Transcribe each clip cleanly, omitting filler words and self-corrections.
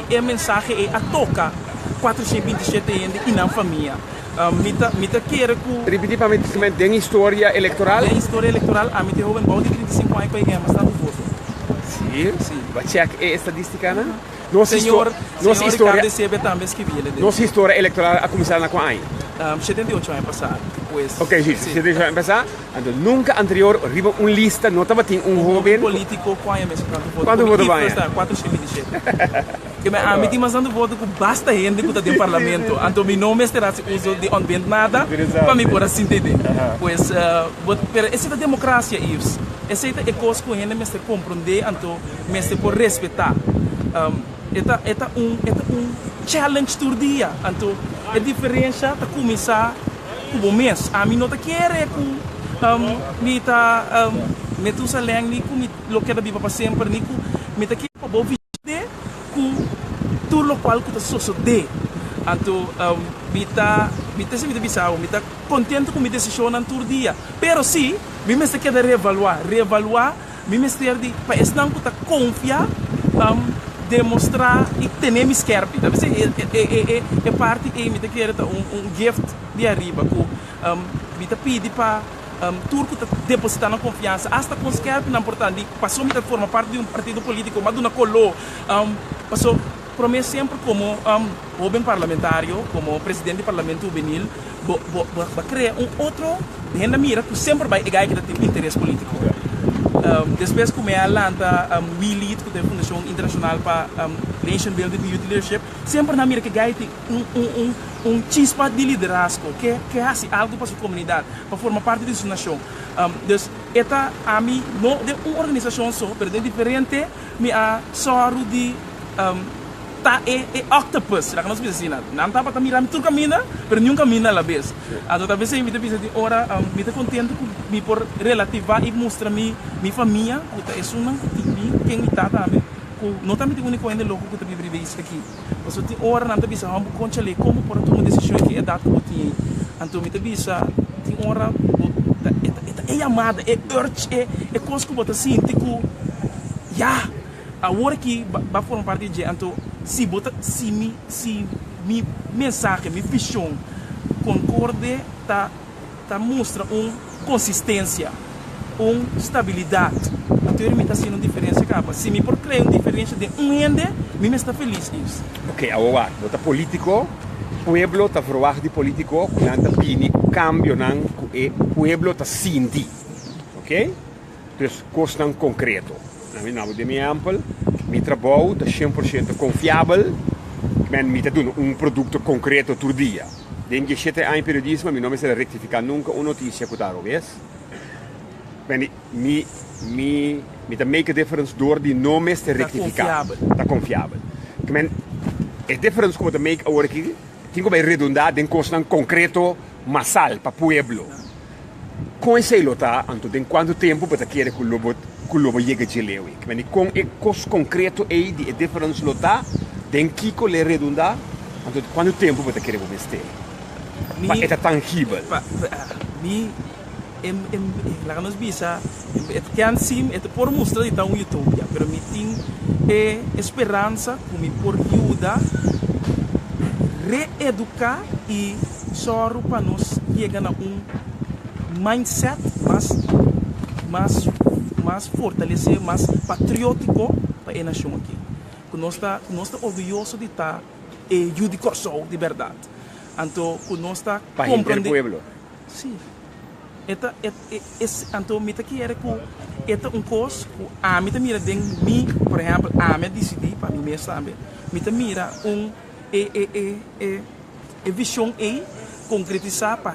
e mensahe ei a toka 427 hende i nan famia. Mi ta mi ta kere ku. Ripití pa mi den historia elektoral. Den historia elektoral ami ta e hoben bou di 35 aña ku a yega mas tantu voto. Sí? Sí. Bo a chèk e estadístikanan? Nos Señor nos señor historia Ricardo Eusebio tambe a skibi el den. Nos historia elektoral a kuminsá na kua aña? 78 aña pasá. Pues. Ok, sí, 78 aña pasá. Anto nunka anterior riba un lista no tabatin un Un hoben. polítiko ku aña mester tantu voto. Kuantu voto bo aña? 427. Ke men ami tin mas tantu voto ku basta hende ku ta den parlamento. Anto mi no mester hasi uso di ontbint nada pa mi por a sinti den. Pues, bo, pero esei ta demokrasia, Yves. Esei ta e kos ku hende mester komprondé anto mester por respetá. E ta, e ta un, e ta un challenge tur dia. Anto e diferensha ta kuminsá ku bo mes. Ami no ta kere ku mi ta Metusalèn ni ku mi lo keda biba pa semper ni ku mi ta kere pa bo vishid'é ku tur lokual ku ta sosodé. Anto mi ta mi ta mi ta bisa bo mi ta kontentu ku mi desishonnan tur dia. Pero si mi mester keda reevaluá, reevaluá mi mester di pa esnan ku ta konfia demostrá i tene mi skèrpi. Ta bisa e parti ei mi ta kere ta un gift di ariba ku mi ta pidi pa tur ku ta depositá nan konfiansa asta kon skèrpi nan por ta di paso mi ta forma parti di un partido polítiko mi a duna koló paso promé semper komo hóben parlamentario komo presidente di parlamento hubenil bo bo bo a krea un otro hende a mira ku semper bai e gai ku ta tin interes polítiko despues ku mi a lanta WeLead ku ta e fundashon internashonal pa nation building ku youth leadership semper nan a mira ku e gai tin un un un un chispa di liderazgo ke ke hasi algu pa su komunidat pa forma parti di su nashon dus e ta ami no den un organisashon so pero den diferente mi a sòru di ta e e octopus laga nos bisa asina nan tabata mira mi tur kaminda pero niun kaminda a la bes anto ta bes mi ta bisa di ora mi ta kontento ku mi por relativa i mustra mi mi famia ku ta esunnan ku tin mi ken mi ta tambe ku no ta mi ta e uniko hende loko ku ta biba riba e isla aki. Pasobra tin ora nan ta bisa, Hòmber, konchale, kon bo por a tuma desishon ku e edat ku bo tin ei? Anto mi ta bisa, tin ora bo ta, e ta, e ta e yamada, e urge, e, e kos ku bo ta sinti ku, ya, awor aki bo a forma parti di dje. Anto si bo ta, si mi, si mi mensahe, mi vishon konkorde ta. Ta mustra un konsistensia, un stabilidat. Anto eri mi ta hasiendo un diferensia kaba. Si mi por krea un diferensia den un hende, mi mes ta felis, Yves. Ok, awor wak, bo ta politiko, pueblo ta verwagt di politiko ku nan ta bini ku kambionan ku e pueblo ta sinti. Ok? Dus kosnan konkreto. Na mi nabo den mi ehèmpel, mi trabou ta shen por shento konfiabel, men mi ta duna un produkto konkreto tur dia. Den dieshete aña periodismo mi no mester a rektifiká nunka un notisia ku ta robes. Men mi mi mi ta make a difference dor di no mester Ta rektifiká. konfiabel. Ta konfiabel. Men e difference ku bo ta make awor aki tin ku bai redundá den kosnan konkreto masal pa pueblo. Kon esei lo ta, anto den kuantu tempu bo ta kere ku lo bo ku lo bo yega dje leu ei? Kmeni kon e kos konkreto ei di e difference lo ta, den kiko lo e redundá, anto kuantu tempu bo ta kere bo mester pa Mi e ta tangibel? pa mi e e laga nos bisa e can seem e ta por mustra di ta un utopia, pero mi tin e speransa ku mi por yuda reeduká i Sòru pa nos yega na un mindset mas mas mas fortalesé, mas patriótiko pa e nashon aki. Ku nos ta ku nos ta orguyoso di ta e yu di Kòrsou di bèrdat. Anto ku nos ta Pa henter komprondé. pueblo. Sí. E ta e e es anto mi ta kere ku e ta un kos ku ami ta mira den mi, por ehèmpel ami a disidí pa mi mes tambe, mi ta mira un e e e e. E vision ei konkretisá pa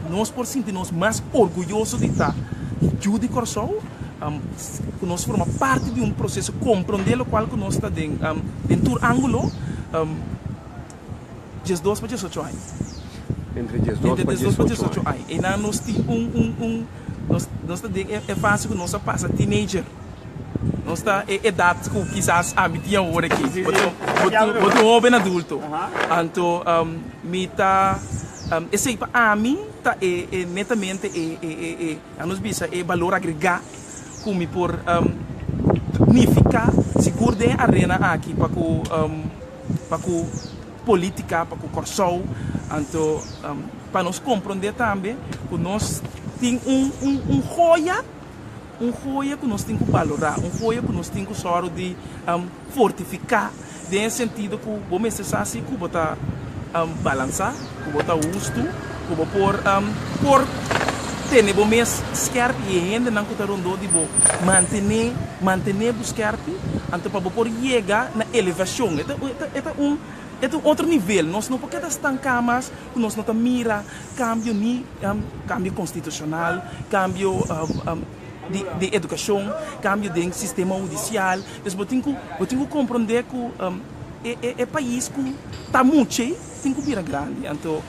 nos por sinti nos mas orguyoso di ta yu di Kòrsou, ku nos forma parti di un proseso, komprondé lokual ku nos ta den den tur ángulo, 12 pa 18 aña. Entre 12 pa 18 aña. Einan nos tin un un un nos nos ta den e fase ku nos a pasa teenager. Nos ta e edat ku kisas ami tin awor aki. Bo ta bo ta un hoben adulto. Anto mi ta esei pa ami ta e e netamente e e e e laga nos bisa e balor agregá ku mi por nifiká sigur. Sigur den e arena aki pa ku pa ku polítika, pa ku Kòrsou, anto pa nos komprondé tambe ku nos tin un un un joya, un joya ku nos tin ku balorá, un joya ku nos tin ku sòru di fortifiká den e sentido ku bo mester sa si ku bo ta balansá, ku bo ta hustu, ku bo por por tene bo mes skèrpi i e hendenan ku ta rondó di bo mantené mantené bo skèrpi anto pa bo por yega na elevashon. E ta e ta un e ta un otro nivel. Nos no por keda stanká mas ku nos no ta mira kambio ni kambio konstitushonal, kambio di di edukashon, kambio den sistema hudisial. Dus bo tin ku bo tin ku komprondé ku e e e pais ku ta mucha ei tin ku bira grandi. Anto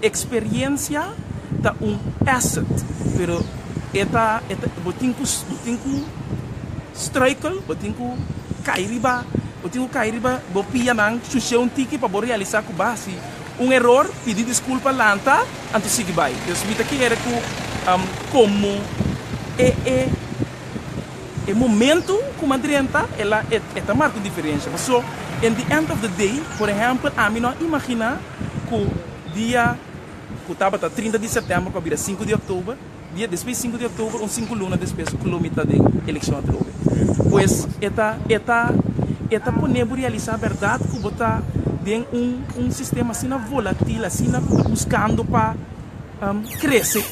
eksperiensia ta un asset, pero e ta e ta bo tin ku bo tin ku struikel, bo tin ku kai riba bo tin ku kai riba bo pianan shush'é un tiki pa bo realisá ku bo a hasi un eror, pidi diskulpa, lanta anto sigui bai. Dus mi ta kere ku komo e e. E momento ku m'a drenta el a e ta marka un diferensha. Paso in the end of the day, por ehèmpel ami no a imaginá ku dia ku tabata 30 di sèptèmber ku a bira sinku di òktober, dia despues di sinku di òktober un sinku luna despues ku lo mi ta den elekshon atrobe. Pues e ta e ta e ta pone bo realisá bèrdat ku bo ta den un un sistema asina volatil, asina ku ta buskando pa Krese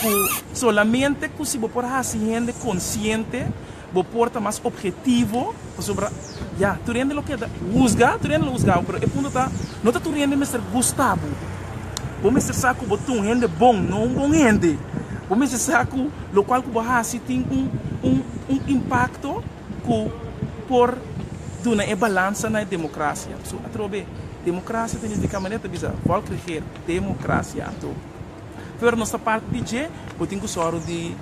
ku solamente ku si bo por hasi hende konsiente bo por ta mas ophetivo pasobra ya tur hende lo keda husga tur hende lo husga bo pero e punto ta no ta tur hende mester gusta bo bo mester sa ku bo ta un hende bon no un bon hende bo mester sa ku lokual ku bo hasi tin un un un impakto ku por duna e balansa na e demokrasia pasobra atrobe demokrasia ta nifiká manera ta bisa volk regeert. Democracia anto pero nos ta parti di dje bo tin cu soru di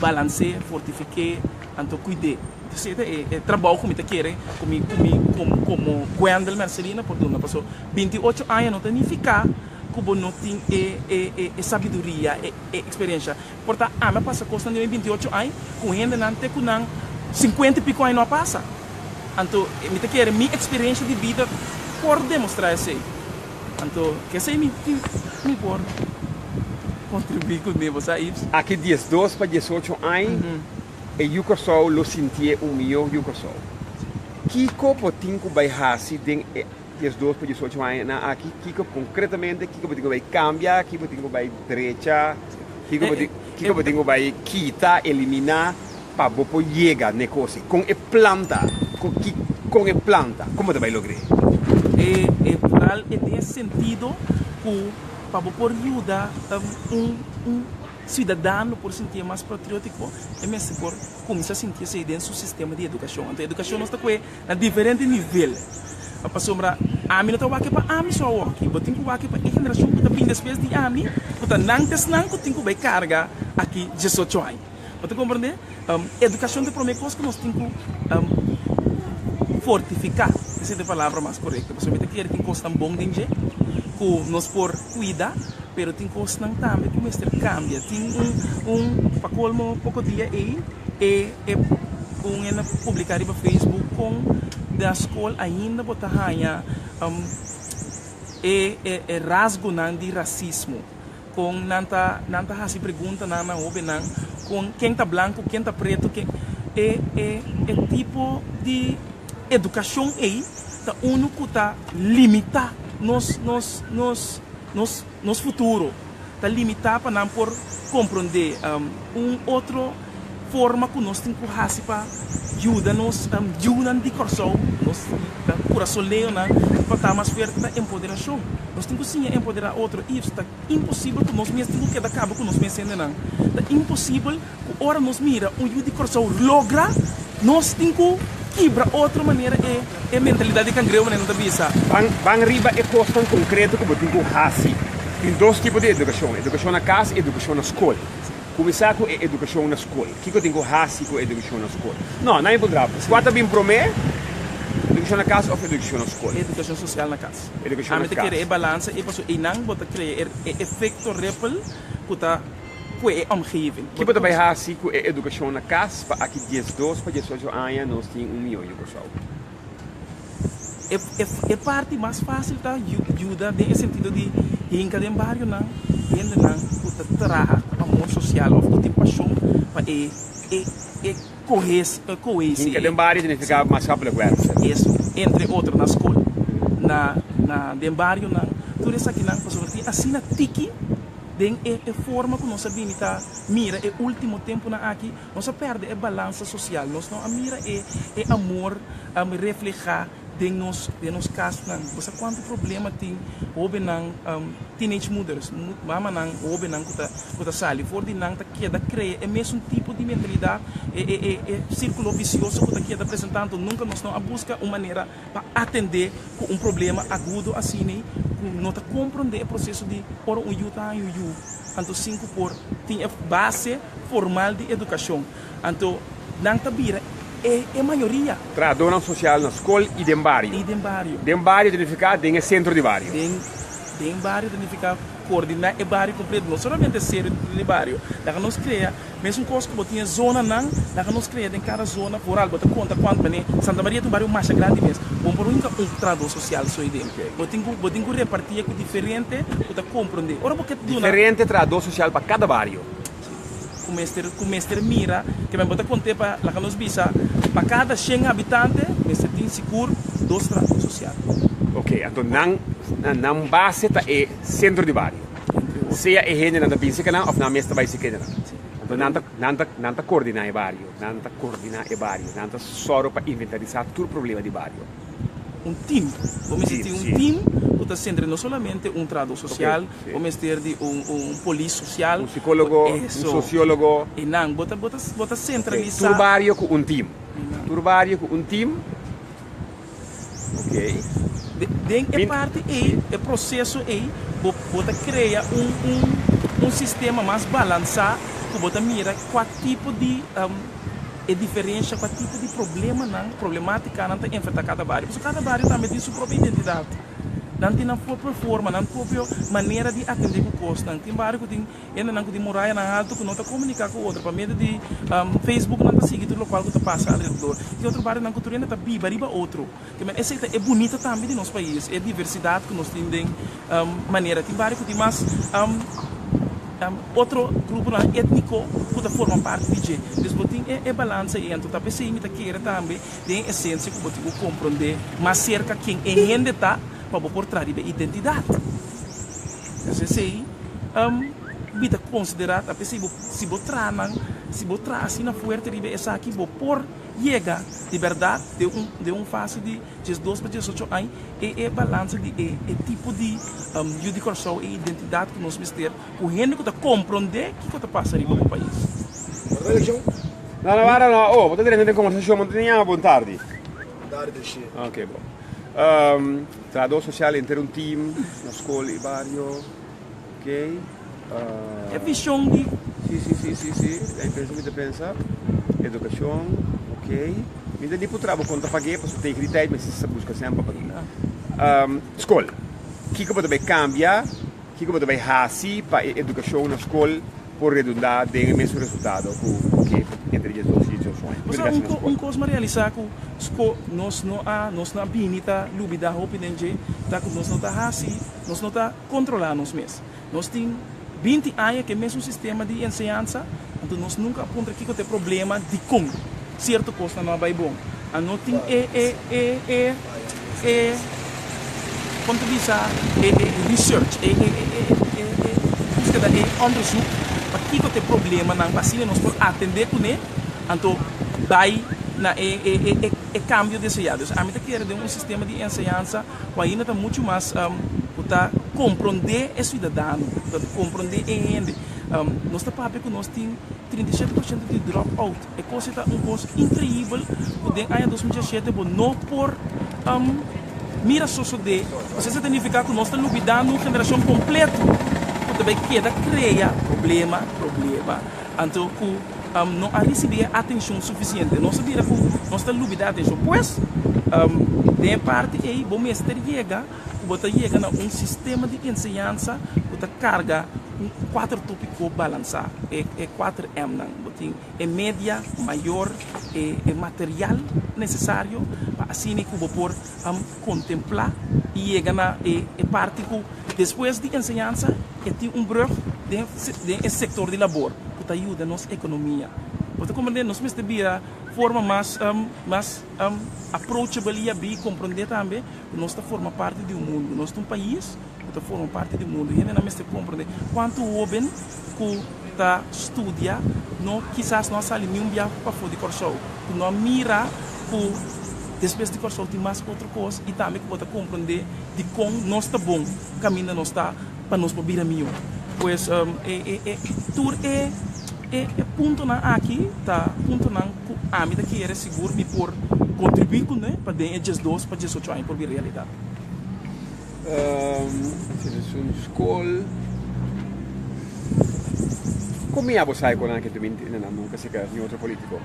balanc'é, fortifiqu'é anto cuid'é. Entonces e ta e trabou cu mi ta kere cu mi cu mi como como Gwendel Mercelina por duna paso 28 aña no ta nifica cu bo no tin e e e sabiduria e e experiencia. Por ta ami a pasa cosnan den mi 28 aña cu hendenan te cu nan 50 y pico aña no a pasa. Anto mi ta kere mi experiencia di bida por demostra esey. Anto kesey mi mi por contribui cu mi, bo sa Yves. Aki 12 pa 18 añ e yu Kòrsou lo sintié un mihó yu Kòrsou. Kiko bo tin ku bai hasi den e 12 pa 18 añanan aki? Kiko konkretamente kiko bo tin ku bai kambia, kiko bo tin ku bai drecha, kiko bo tin kiko bo tin ku bai kita, eliminá? Pa bo por yega n'e kos ei, kon e plan ta? Kon ki kon e plan ta? Kon bo ta bai logr'é? E e plural e den e sentido ku pa bo por yuda un un siudadano por sintié mas patriótiko, e mester por kuminsá sinti esei den su sistema di edukashon. Anto edukashon nos ta kue na diferente nivel, pasobra ami no ta wak pa ami so awoki, bo tin ku wak pa e generashon ku ta bin despues di ami, ku ta nan ta esnan ku tin ku bai karga aki 18 aña. Bo ta komprendé? Edukashon ta e promé kos ku nos tin ku fortifiká, esei ta e palabra mas korekto, pasobra mi ta kere tin kosnan bon den dje ku nos por kuida, pero tin kosnan tambe ku mester kambia. Tin un un pa kolmo poko dia ei e e un hende a publiká riba Facebook kon na skol ainda bo ta haña e e rasgonan di rasismo. Kon nan ta nan ta hasi preguntanan na hobennan kon ken ta blanku ken ta pretu ken e e e tipo di edukashon ei ta unu ku ta limitá nos nos nos nos nos futuro ta limitá pa nan por komprondé un otro forma ku nos tin ku hasi pa yuda nos yunan di Kòrsou, nos kurasoleonan pa ta mas fuerte ta empoderashon. Nos tin ku siña empoderá otro. Yves, ta imposibel ku nos mes tin ku keda kaba ku nos mes hendenan. Ta imposibel ku ora nos mira un yu di Kòrsou logra, nos tin ku kibra otro manera e e mentalidat di kangreu manera nan ta bisa. Ban ban riba e kosnan konkreto ku bo tin ku hasi. Tin dos tipo di edukashon, edukashon na kas i edukashon na skol. Kuminsá ku e edukashon na skol. Kiko tin ku hasi ku e edukashon na skol? No, nan e puntra. Kua ta bin promé, edukashon na kas òf edukashon na skol? Edukashon sosial na kas. Edukashon na Ami ta kas. kere e balansa ei pasobra einan bo ta krea e efekto ripple ku ta. ku e omgeving. Ki bo ta bai hasi ku e edukashon na kas pa aki 12 pa 18 aña nos tin un mihó yu Kòrsou? E parti mas fásil ta yuda den e sentido di hinka den barionan hendenan ku ta traha ku amor sosial òf ku tin pashon pa e kohesie. Hinka den bario signifiká maatschappelijk werk. Eso, entre otro na skol, na den barionan, tur esakinan pasobra tin asina tiki den e forma ku nos a bini ta mira e último tempunan aki. Nos a pèrdè e balansa sosial. Nos no a mira e e amor reflehá den nos den nos kasnan. Bo sa kuantu problema tin hóbennan, teenage moeders, mamanan hóbennan ku ta ku ta sali for di nan ta keda krea e mesun tipo di mentalidat, e e e e sírkulo visioso ku ta keda presentá. Anto nunka nos no a buska un manera pa atendé ku un problema agudo asina ku no ta komprondé e proseso di ora un yu ta haña un yu. Anto sin ku por tin e base formal di edukashon, anto nan ta bira e e mayoria. Trahadónan sosial na skol i den bario. I den bario. Den bario ta nifiká den e sentro di bario. Den den bario ta nifiká koordiná e bario kompleto, no solamente sentro di bario. Laga nos krea mesun kos ku bo tin e zonanan, laga nos krea den kada zona, vooral bo ta konta kuantu manera Santa Maria ta un bario masha grandi mes, bo no por hinka un trahadó sosial so ei den. Bo tin ku bo tin ku repartié ku diferente ku ta komprondé. Ora bo ke duna. Diferente trahadó sosial pa kada bario. Ku mester ku mester mira ke men bo ta kont'é pa laga nos bisa pa kada shen habitante mester tin sigur dos trahadó sosial. Oke, anto nan nan base ta e sentro di bario. Sea e hendenan ta bin seka nan òf nan mes ta bai seka hendenan. Anto nan ta nan ta nan ta koordiná e bario, nan ta koordiná e bario, nan ta sòru pa inventarisá tur problema di bario. Un team. Bo mester tin un team ku ta sentra no solamente un trahadó sosial, bo mester di un un polis sosial. Un sikólogo, un sosiólogo. E nan, bo ta bo ta bo ta sentralisá. Tur bario ku un team. Tur bario ku un team. Ok. Den e parti ei, e proseso ei, bo bo ta krea un un un sistema mas balansá ku bo ta mira kua tipo di e diferensha, kua tipo di problemanan, problemátikanan ta enfrentá kada bario. Pasobra kada bario tambe tin su propio identidat. Nan tin nan propio forma, nan propio manera di atendé ku kosnan. Tin bario ku tin hendenan ku tin murayanan haltu ku no ta komuniká ku otro. Pa medio di Facebook nan ta sigui tur lokual ku ta pasa alrededor. Tin otro barionan ku tur hende ta biba riba otro. Ke men esei ta e bunita tambe di nos pais, e diversidat ku nos tin den manera. Tin bario ku tin mas otro gruponan étniko ku ta forma parti di dje. Dus bo tin e balansa ei. Anto ta p'esei mi ta kere tambe den e esensia ku bo tin ku komprondé mas serka ken e hende ta pa bo por traha riba e identidat. Dus esei mi ta konsiderá ta p'esei bo si bo traha nan, si bo traha asina fuerte riba esaki bo por yega di bèrdat den un den un fase di 12 pa 18 aña e e balansa di e e tipo di yu di Kòrsou e identidat ku nos mester ku hende ku ta komprondé kiko ta pasa riba bo pais. No, no, wara no. Oh, bo ta drenta den konversashon, bo no ta yama bon tardi. Tardi, shi. Ok, bo. Trahador sosial henter un team na skol i bario. Ok. E vision di. Si, si, si, si, si. E pensa mi ta pensa. Edukashon, ok. Mi ta di por traha bo konta pag'é, pasobra tegen di tijd mester sa buska semper pa pag'é. Skol. Kiko bo ta bai kambia? Kiko bo ta bai hasi pa e edukashon na skol por redundá den e mesun resultado ku ke entre 12 i 18 aña? Bo sa un kos mi a realisá ku sko nos no a nos no a bini ta lubidá hopi den dje ta ku nos no ta hasi nos no ta kontrolá nos mes. Nos tin 20 aña ku e mesun sistema di enseñansa anto nos nunka a puntra kiko ta e problema dikon sierto kosnan no a bai bon. A no tin e e e e e kon ta bisa e e research e e e e e buskeda e onderzoek pa kiko ta e problemanan pa asina nos por atende kuné anto bai na e e e e kambio deseá. Dus ami ta kere den un sistema di enseñansa ku ainda ta muchu mas ku ta komprondé e siudadano, ku ta komprondé e hende. Nos ta papia ku nos tin 37% di drop out. E kos ei ta un kos inkreibel ku den aña 2017 bo no por mira sosodé. Pasobra esei ta nifiká ku nos ta lubidando un generashon kompleto ku ta bai keda krea problema, problema, anto ku no a risibí e atenshon sufisiente. Nos a bira ku nos ta lubidá atenshon. Pues, den e parti ei bo mester yega ku bo ta yega na un sistema di enseñansa ku ta karga. Un kuater tópiko balansá, e e kuater M'nan. Bo tin e media, mayor, e e material nesesario pa asina ku bo por kontemplá i yega na e e parti ku despues di enseñansa e tin un brùg den den e sektor di labor ku ta yuda nos ekonomia. Bo ta komprendé? Nos mester bira forma mas mas approachable i abi komprendé tambe ku nos ta forma parti di un mundu. Nos ta un pais. Ku ta forma parti di mundu. Hendenan mester komprende kuantu hoben ku ta studia no kisas no a sali niun bia pafó di Kòrsou, ku no a mira ku despues di Kòrsou tin mas otro kos i tambe ku bo ta komprende dikon nos ta bon kaminda nos ta pa nos por bira mihó. Pues e e tur e e puntonan aki ta puntonan ku ami ta kere sigur mi por kontribuí kuné pa den e diesdos pa diesocho aña por bira realidat. Seleson skol. Kon mi abo sabi ku nan ke ta binti nan nunka seka ni otro politiko?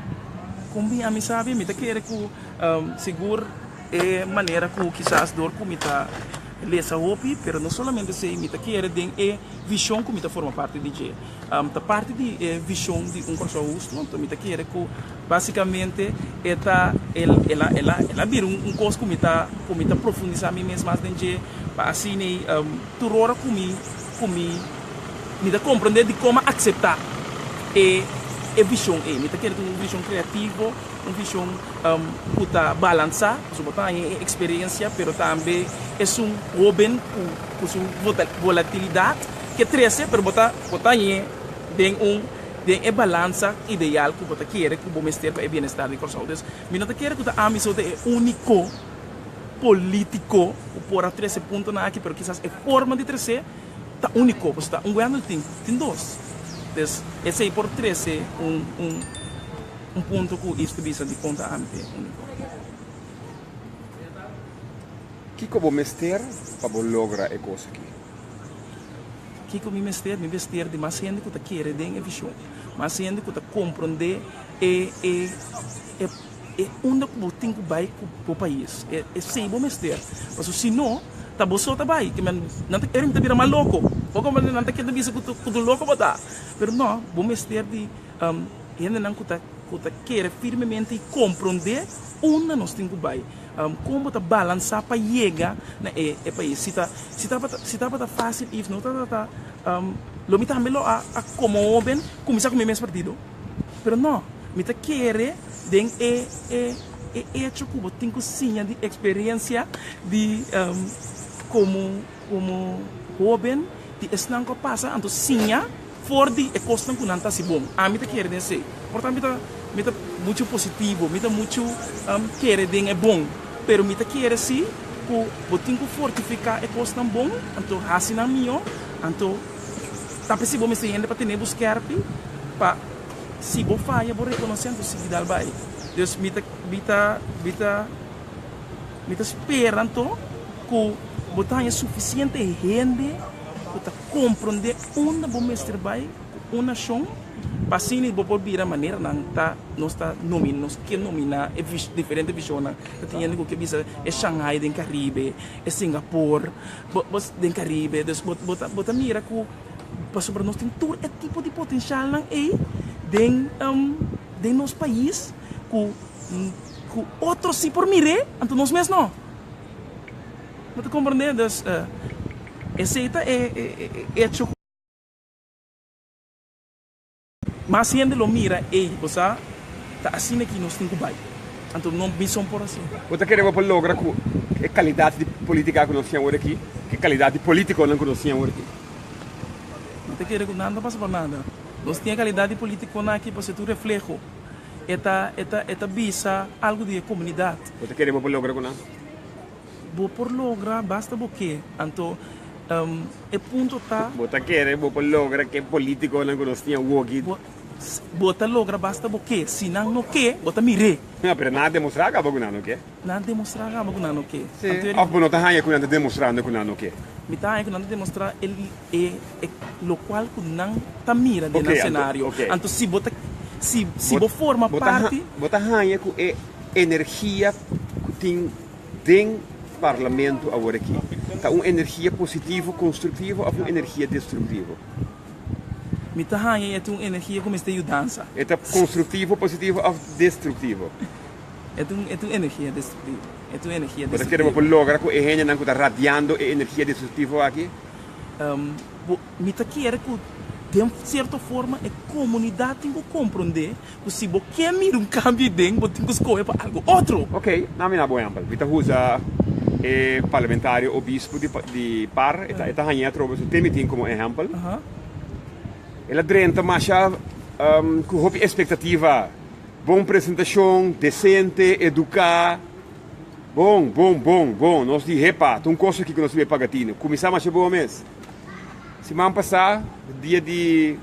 Kon mi ami sabi? Mi ta kere ku sigur e manera ku kisas dor ku mi ta lesa hopi, pero no solamente esei, mi ta kere den e vishon ku mi ta forma parti di dje. Ta parti di e vishon di Un Kòrsou Hustu, anto mi ta kere ku basikamente e ta el el a el a el a bira un kos ku mi ta ku mi ta profundisá mi mes mas den dje pa asina ei tur ora ku mi ku mi mi ta komprendé di komo akseptá e e vishon ei. Mi ta kere ta un vishon kreativo, un vishon ku ta balansá, pasobra bo ta haña e eksperensia pero tambe esun hóben ku ku su volatilidat ke trese pero bo ta bo ta hañ'é den un den e balansa ideal ku bo ta kere ku bo mester pa e bienestar di Kòrsou. Dus mi no ta kere ku ta ami so ta e úniko polítiko ku por a trese puntonan aki pero kisas e forma di tres'é ta úniko pasobra ta un Wendell tin tin dos. Dus esei por trese un un un punto ku Yves ta bisa dikon ta ami ta e úniko. Kiko bo mester pa bo logra e kos aki? Kiko mi mester? Mi mester di mas hende ku ta kere den e vishon, mas hende ku ta komprondé e e e e unda ku bo tin ku bai ku bo pais. E esei bo mester. Pasobra si no, ta bo so ta bai. Ke men nan ta kere mi ta bira mas loko. Bo komprondé? Nan ta kere bisa ku ku tur loko bo ta. Pero no, bo mester di hendenan ku ta ku ta kere firmemente i komprondé unda nos tin ku bai. Kon bo ta balansá pa yega na e e pais? Si ta si tabata si tabata fásil if no tabata lo mi tambe lo a a komo hóben kuminsá ku mi mes partido. Pero no, mi ta kere den e e e echo ku bo tin ku siña di eksperensia di komo komo hóben di esnan ku a pasa anto siña For di e kosnan ku nan ta hasi bon. Ami ta kere den esei. Por tanto mi ta mi ta muchu positivo, mi ta muchu kere den e bon. Pero mi ta kere si ku bo tin ku fortifiká e kosnan bon, anto hasi nan mihó, anto ta p'esei bo mester hende pa tene bo skèrpi pa si bo faya bo rekonosé anto sigui dal bai. Dus mi ta mi ta mi ta mi ta spera anto ku bo ta haña sufisiente hende ku ta. Komprondé unda bo mester bai ku un nashon pa asina bo por bira manera nan ta nos ta nomina nos ke nominá e diferente vishonnan. Ta tin hende ku ke bisa e Shanghai den Karibe, e Singapore bo bo den Karibe. Dus bo bo ta bo ta mira ku pasobra nos tin tur e tipo di potenshalnan ei den den nos pais ku ku otro si por mir'é anto nos mes no. Bo ta komprendé? Dus, esei ta e echo ku mas hende lo mira, Ey, bo sa, ta asina ki nos tin ku bai. Anto no bison por hasi. Bo ta kere bo por logra ku e kalidat di politika ku nos tin awor aki, ku e kalidat di politikonan ku nos tin awor aki? Mi ta kere ku nan ta pasa pa nada. Nos tin e kalidat di politikonan aki pasobra e ta un refleho. E ta, e ta, e ta bisa algu di e komunidat. Bo ta kere bo por logra ku nan? Bo por logra basta bo ke. Anto e punto ta. Bo ta kere bo por logra ke politiconan ku nos tin awoki. Bo ta logra basta bo ke. Si nan no ke, bo ta mir'é. No, pero nan a demostrá kaba ku nan no ke. Nan a demostrá kaba ku nan no ke. Sí. Òf bo no ta haña ku nan ta demostrando ku nan no ke? Mi ta haña ku nan ta demostrá e e lokual ku nan ta mira den nan senario. Anto si bo ta si si bo forma parti. Bo ta haña ku e energia ku tin. Den parlamento awor aki ta un energia positivo, constructivo of un energia destructivo? Mi ta haña i e ta un energia ku mester yudansa. E ta konstruktivo, positivo òf destruktivo? E ta un, e ta un energia destruktivo. E ta un energia Bo ta kere bo destruktivo. por logra ku e hendenan ku ta radiando e energia destruktivo aki? Bo, mi ta kere ku den sierto forma e komunidat tin ku komprondé ku si bo ke mira un kambio ei den, bo tin ku skohe pa algu otro. Ok, na mi na bo ehèmpel. Mi ta usa e parlamentario obispo di di par, e ta e ta hañ'é atrobe su te mi tin komo ehèmpel. El a drenta masha ku hopi espektativa, bon presentashon, desente, eduká, bon, bon, bon, bon. Nos di hepa, ta un kos aki ku nos debe paga tinu. Kuminsá masha bon mes. Siman pasá, dia di.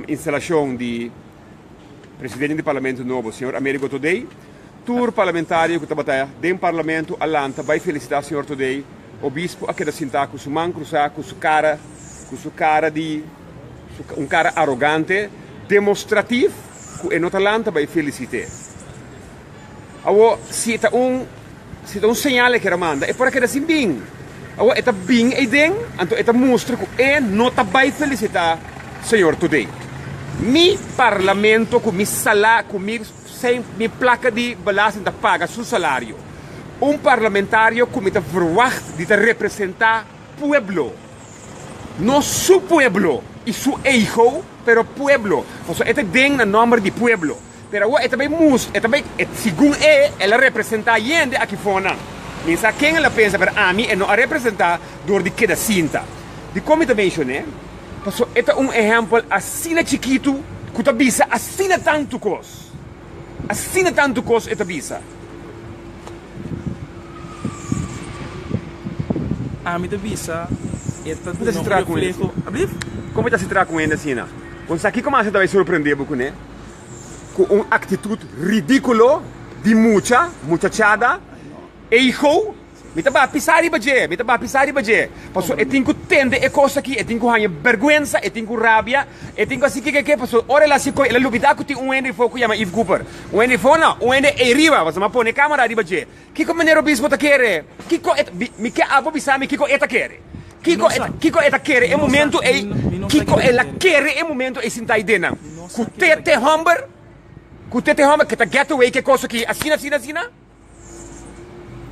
Instalashon di presidente di parlamento nobo, señor Amerigo Todey. Tur parlamentario ku tabata den parlamento a lanta bai felisitá señor Todey. Obispo a keda sintá ku su man krusá, ku su kara, ku su kara di, un kara arogante, demostratif ku e no ta lanta bai felisit'é. Awor, si ta un, si ta un señal e kier a manda, e por a keda sin bin. Awor, e ta bin eiden, anto e ta mustra ku e no ta bai felisitá Señor Today. Mi parlamento ku mi sala, ku mi sen, mi plaka di belasting ta paga su salario. Un parlamentario ku mi ta verwagt di ta representá pueblo. No su pueblo i su ego, pero pueblo. Pasobra e ta den na nòmber di pueblo. Pero awor e ta bay mus, e ta bay, e, segun e, el a representa yende aki fonan. Mi sa ken el a pensa, pero ami e no a representa dor di keda sinta. Dikon mi ta menshon'é? Pasobra e ta un ehèmpel asina chikitu ku ta bisa asina tantu kos. Asina tantu kos e ta bisa. Ami ta bisa e ta duna un refleho. Kon bo ta hasi traha ku hende asina? Bo sa kiko mas e ta bay sorprende bo kuné? Ku un aktitut ridíkulo di mucha, muchachada, ego, mi ta baha pisa riba dje, mi ta baha pisa riba dje, pasobra e tin ku tende e kos aki, e tin ku haña bèrgwensa, e tin ku rabia, e tin ku hasi kiko ke, pasobra ora el hasi kos, el a lubidá ku tin un hende afó ku yama Yves Cooper, un hende afó no, un hende ei riba, pasobra mi a pone kámara riba dje. Kiko meneer obispo ta kere? Kiko e ta, mi ke abo bisa mi kiko e ta kere. Kiko e ta, kiko e ta kere e momento ei, kiko el a kere e momento ei sinta ei den nan? Ku te te homber, ku te te homber ke ta get away ke kos aki asina, asina, asina?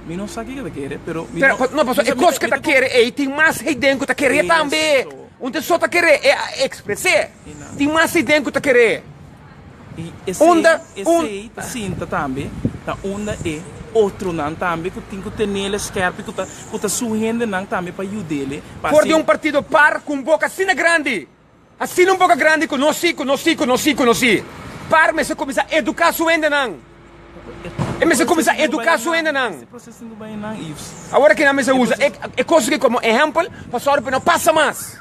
Mi no sa kiko e ta kere, pero mi no. No, pasobra e kos ke ta kere ei tin mas ei den ku ta kere tambe. Un te so ta kere, e a ekspres'é. Tin mas ei den ku ta kere. I esei, Unda un. esei ta sinta tambe ta unda e otronan tambe ku tin ku tenele skerp i ku ta ku ta su hendenan tambe pa yudele pa For di hasi. un partido par ku un boka asina grandi, asina un boka grandi ku no si, ku no si, ku no si, ku no si. Par mester kuminsá eduká su hendenan. E E mester proseso kuminsá tin ku bai eduká su einan, hendenan. e proseso tin ku bai einan, Yves. Awor aki nan mester E usa e proseso. e kos aki komo ehèmpel pa sòru pa e no pasa mas.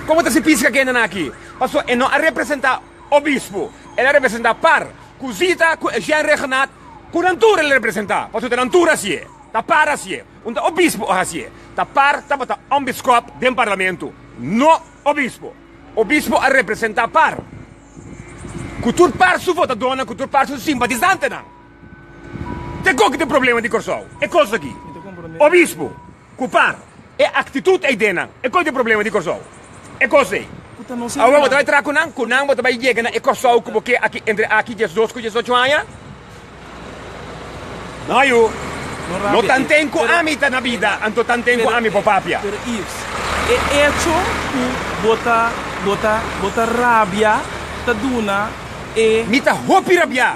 Komo ta si piska kendenan aki? Pasobra e no a representá obispo, el a representá par, ku Zita, ku Eugène Rhuggenaath, ku nan tur el a representá, pasobra ta nan tur hasié, ta par hasié, un ta obispo a hasié, ta par tabata un biskòp den parlamento, no obispo. Obispo a representá par, ku tur par su votadónan, ku tur par su simpatizantenan. Te koki ta e problema di Kòrsou, e kos aki. Obispo ku par e aktitut ei den nan, e koki ta e problema di Kòrsou, e kos ei. Awor bo ta bai traha ku nan, ku nan bo ta bai yega na e Kòrsou ku bo ke aki entre aki diesdos ku diesocho aña? No yu, no tanten ku ami ta na bida, anto tanten ku ami por papia. Pero Yves, e echo ku bo ta bo ta bo ta rabia ta duna e. Mi ta hopi rabia.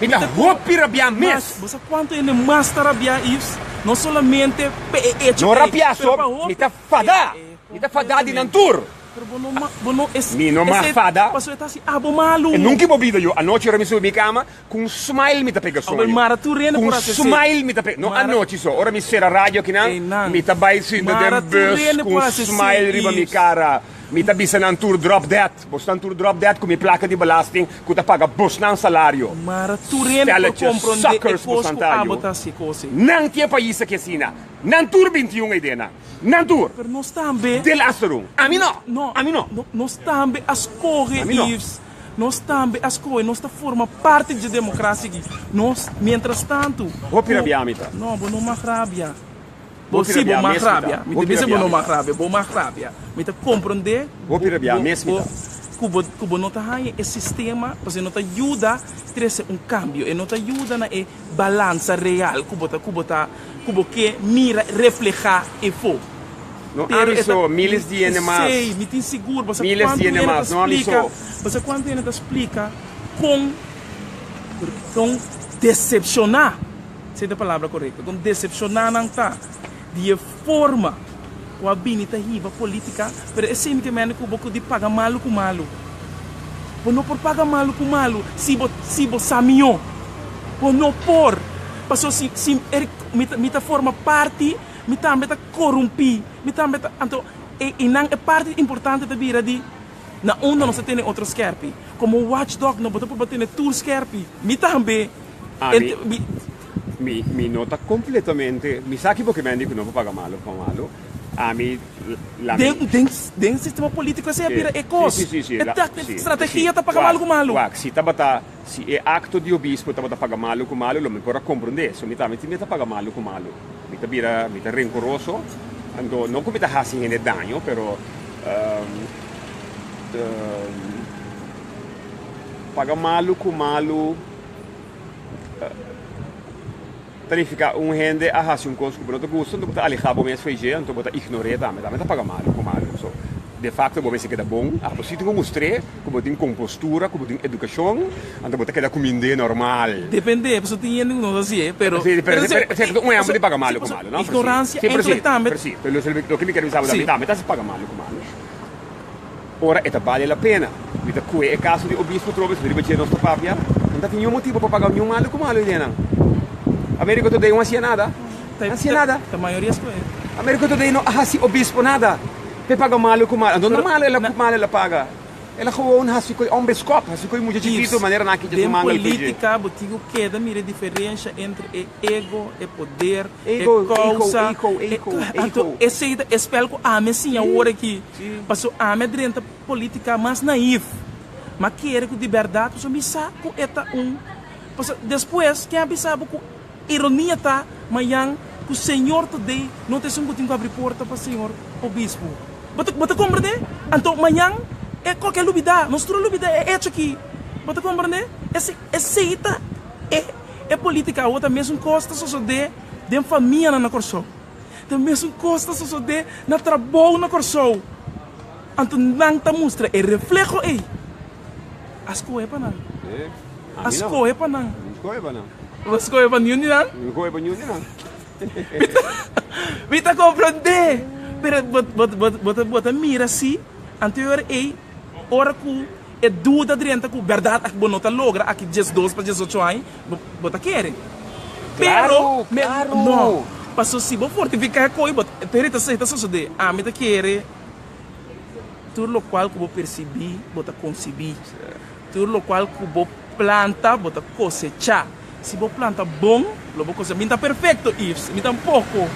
Mi ta hopi rabiá mes. Bo sa kuantu hende mas ta rabiá, Yves? No solamente pa e echo No ei, rabiá pero so, pa hopi. mi ta fadá. Mi ta fadá di nan tur. Pero bo no ma, bo no es, Mi no ma esei fada. pasobra e ta hasi abo malu. E nunca bo bida yo. Anochi ora mi subi mi kama, ku un smile mi ta pega Awel soño. mara tur hende Ku un por hasi esei. smile mi ta pega, no Mara. anochi so, ora mi sera radio akinan, Einan. mi ta bai sinta Mara den tur bus hende ku por un hasi esei, smile riba mi Yves. kara. Mi ta bisa nan tur drop dead. Bosnan tur drop dead ku mi plaka di belasting ku ta paga bosnan salario. Mara tur hende por Stelletjes komprondé e suckers kos bosnan ku ta abo yu. ta hasi kos ei. Nan tin e pais aki asina. Nan tur 21 eidenan. Nan tur. Pero nos tambe. Del Asterun. Ami no. No. Ami no. Nos tambe a skohe, Ami no. Yves. Nos tambe a skohe. Nos ta forma parti dje demokrasia aki. Nos, mientras tantu. Hopi rabia mi ta. No, bo no mag rabia. Bo Hopi si bo rabia mag mes mi ta. rabia. Mi ta Hopi bisa bo rabia no mi mag ta. rabia, bo mag rabia. Mi ta komprondé Hopi bo rabia bo mes mi bo ta. ku bo ku bo no ta haña e sistema pasobra e no ta yuda trese un kambio, e no ta yuda na e balansa real ku bo ta ku bo ta ku bo ke mira reflehá efó. No Pero ami e ta so, miles di hende mas. Esei, mi tin sigur, bo sa Miles di kuantu hende hende ta mas, no ami splika, so. bo sa kuantu hende ta splika kon kon desepshoná, esei ta e palabra korekto, kon desepshoná nan ta di e forma ku a bini ta hiba polítika, pero esei mi ta mende ku bo ku di paga malu ku malu. Bo no por paga malu ku malu si bo si bo sa mihó. Bo no por. Pasobra si si mi ta mi ta forma parti, mi tambe ta korumpí, mi tambe ta anto e einan e parti importante ta bira di na unda nos ta tene otro skèrpi. Komo watchdog no bo ta por tene tur skèrpi. Mi tambe. Ami mi mi no ta kompletamente mi sa ki bo ke mende ku no por paga malu pa malu. Ami la mi. Den den den sistema politico esei a bira e cos. Si si si E la ta si strategia si ta paga malu wak ku malu. wak si tabata si e acto di obispo tabata paga malu ku malu lo mi por a comprende so mi tambe tin mi ta paga malu ku malu mi ta bira mi ta rencoroso anto no ku mi ta haci hende daño pero paga malu ku malu Ta nifiká un hende a hasi un kos ku bo no ta gusta, anto bo ta alehá bo mes fo'i dje, anto bo ta ignor'é tambe. Tambe ta paga malu ku malu. So, de fakto bo mester keda bon. Abo si tin ku mustr'é ku bo tin kompostura, ku bo tin edukashon, anto bo ta keda kumind'é normal. Dependé, pasobra tin hende ku no ta hasié, pero. Sí, pero si un ehèmpel di paga malu ku malu, no? Ignoransia enkele tambe. Sí, pero loke mi ker bisa bo tambe, tambe ta hasi paga malu ku malu. Ora e ta bale la pena. Mi ta kue e kaso di obispo trobe so riba dje nos ta papia. No ta tin niun motibo pa paga niun malu ku malu ideanan. America Today no hasia nada. No hasia nada. Ta mayoria skohe. America Today no a hasi obispo nada p'e paga malu ku malu. Anto no malu el a ku malu el a paga. El a gewoon hasi koe hombre skop, hasi koe mucha chikito manera nan a kicha su Den mangel koe dje. politica bo tin ku keda mira e diferensha entre e ego, e poder, e Ego, ego, kousa. ego, ego, Anto ego. esei ta e spel ku ami a siña awor aki. Paso ami a drenta politica mas naif. M'a kere cu di berdad pasobra mi sa cu e ta un pasobra despues ken a bisa bo cu ironia ta mayan cu Señor today no ta esun cu tin cu abri porta pa Señor Obispo. Bo ta bo ta comprende? Anto mayan e koke a lubida nos tur a lubida e hecho aki. Bo ta comprende? Esey esey ta e e politica awo ta mesun cos ta sosode den famianan na Corsou. Ta mesun kos ta sosodé na trabou na Kòrsou. Anto nan ta mustra e refleho ei. A skohe pa nan. A skohe pa nan. Bo skohe pa niun di nan? Mi ta komprondé. Pero bo ta mira si anto e ora ei, ora ku e duda drenta ku bèrdat aki bo no ta logra aki 12 pa 18 aña, Bo ta kere. Pero, Claro, claro. no. Paso si bo fortifica e koe, bo, pero e ta, e ta sosode. Ami ta kere tur locual cu bo percibi, bo ta concibi. Tur locual cu bo planta, bo ta cosecha. Si bo planta bon, lo bo cosecha. Mi no ta perfecto, Yves, mi tampoco,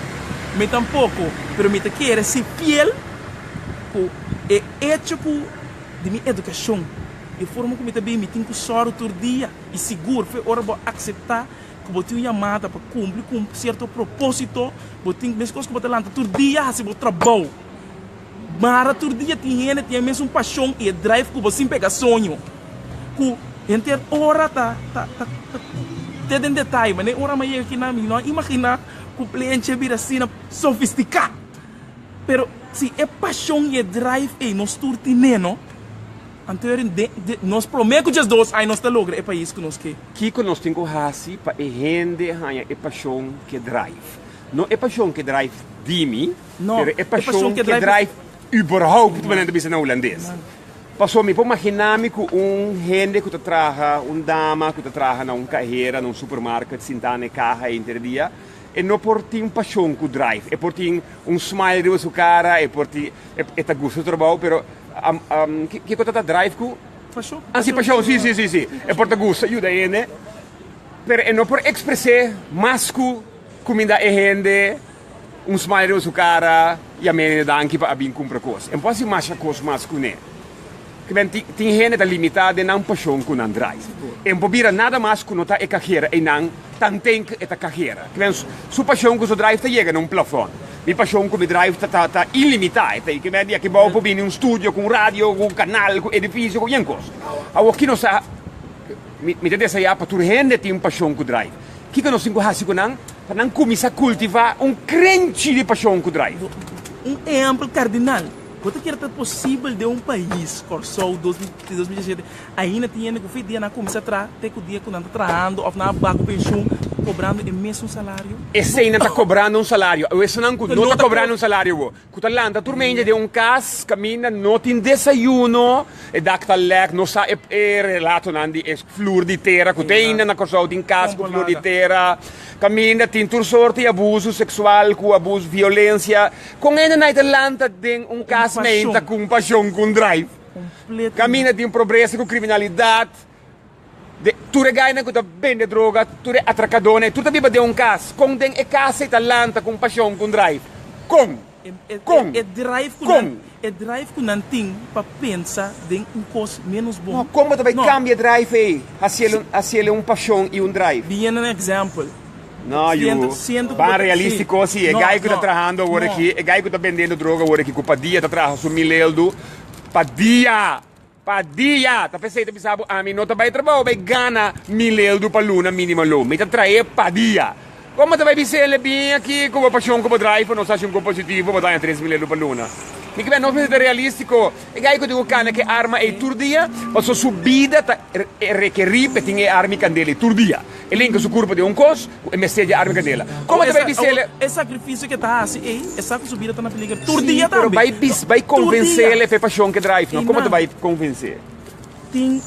mi tampoco. Pero mi ta kere si fiel cu e hecho cu di mi educacion, di forma cu mi ta bin, mi tin cu sòru tur dia. I sigur, fe ora bo akseptá ku bo tin un yamada pa kumpli ku un sierto propósito, bo tin, meskos ku bo ta lanta tur dia hasi bo trabou. Mara tur dia tin hende tin e mesun pashon i e drive ku bo sin pega soño. Ku henter ora ta ta ta ta te den detaye. Manera ora mi a yega kinan mi no a imaginá ku plenchi a bira asina sofistiká. Pero si e pashon i e drive ei nos tur tin'é no. Anto eri den de nos prome ku 12 aña nos ta logra e pais ku nos ke. Kiko nos tin ku hasi pa e hende haña e pashon ke drive? No e pashon ke drive di mi, No, pero e e pashon pashon ke ke drive drive überhaupt, manera ta bisa na hulandes. Pasobra mi por magina mi ku un hende ku ta traha, un dama ku ta traha na un kahera, na un supermarket, sintá na e kaha henter dia, e no por tin pashon ku drive. E por tin un smile riba su kara, e por tin, e ta gusta su trabou, pero Kiko ta ta drive ku? Pashon. Ah, si, pashon, si, si, si, si. E por ta gusta yuda hende, pero e no por ekspres'é mas ku kuminda e hende, un smile riba su kara, yam'é hende danki pa a bin kumpra kos. E no por hasi masha kos mas kuné. Ke men tin tin hende ta limitá den nan pashon ku nan drive. E no por bira nada mas ku no ta e kajera einan tanten ku e ta kajera. Ke men su pashon ku su drive ta yega na un plafòn. Mi pashon ku mi drive ta ta ta ilimitá. E ta ke men di aki bou por bini un studio ku un radio, ku un kanal, ku edifisio, ku yen kos. Awor ki nos a mi mi ta deseá pa tur hende tin un pashon ku drive. Kiko nos tin ku hasi ku nan pa nan kuminsá kultivá un krenchi di pashon ku drive? Un ehèmpel kardinal. Bo ta kere ta posibel den un pais, Kòrsou, 2017, ainda tin hende ku fe dia nan a kuminsá traha te ku dia ku nan ta trahando òf nan a baha ku penshun kobrando e mesun salario? Esei nan ta kobrando un salario. Awor esunnan ku no ta kobrando un salario bo, ku ta lanta tur mente den un kas kaminda no tin desayuno, e dak ta lèk, no sa e e relatonan di e flur di tera ku te ainda na Kòrsou tin kas ku flur di tera, kaminda tin tur sorti di abuso seksual ku abuso, violensia. Kon hende nai ta lanta den un kas meinta ku un pashon ku un drive? Kaminda tin pobresa ku kriminalidat, de tur e gainan ku ta bende droga, tur e atrakadónan, tur ta biba den un kas. Kon den e kas ei ta lanta ku un pashon ku un drive? Kon? Kon? E drive ku Kon? nan, e drive ku nan tin pa pensa den un kos ménos bon. No, kon bo ta bai No. kambia e drive ei? Hasiel un, hasiel un pashon i un drive. Bien un example. No, yu. Ban realístiko, si e gai ku ta trahando awor aki, e gai ku ta bendendo droga awor aki, ku pa dia ta traha su mil eldu, pa dia, pa dia! Ta p'esei ta bisa bo, ami no ta bai trabou bai gana mil eldu pa luna mínimo loon, mi ta trahe pa dia. Komo ta bai bisa el e bin aki ku bo pashon ku bo drive pa nos hasi un kompositivo, bo ta haña 3000 eldu pa luna. Mi ke nos mester ta realístiko. E gai ku tin ku kana ku e arma ei tur dia, pasobra su bida ta rekerí pa e tin e arma i kandela ei tur dia. E linka su kurpa den un kos ku e mester di arma i kandela. Komo ta bai bisa el? E sakrifisio ke ta hasi ei, e sa ku su bida ta na peliger tur dia Sí, pero tambe. bai bis, bai Tur konvensé dia. el efe pashon ke drive, no? Komo ta Einan bai konvensé? tin.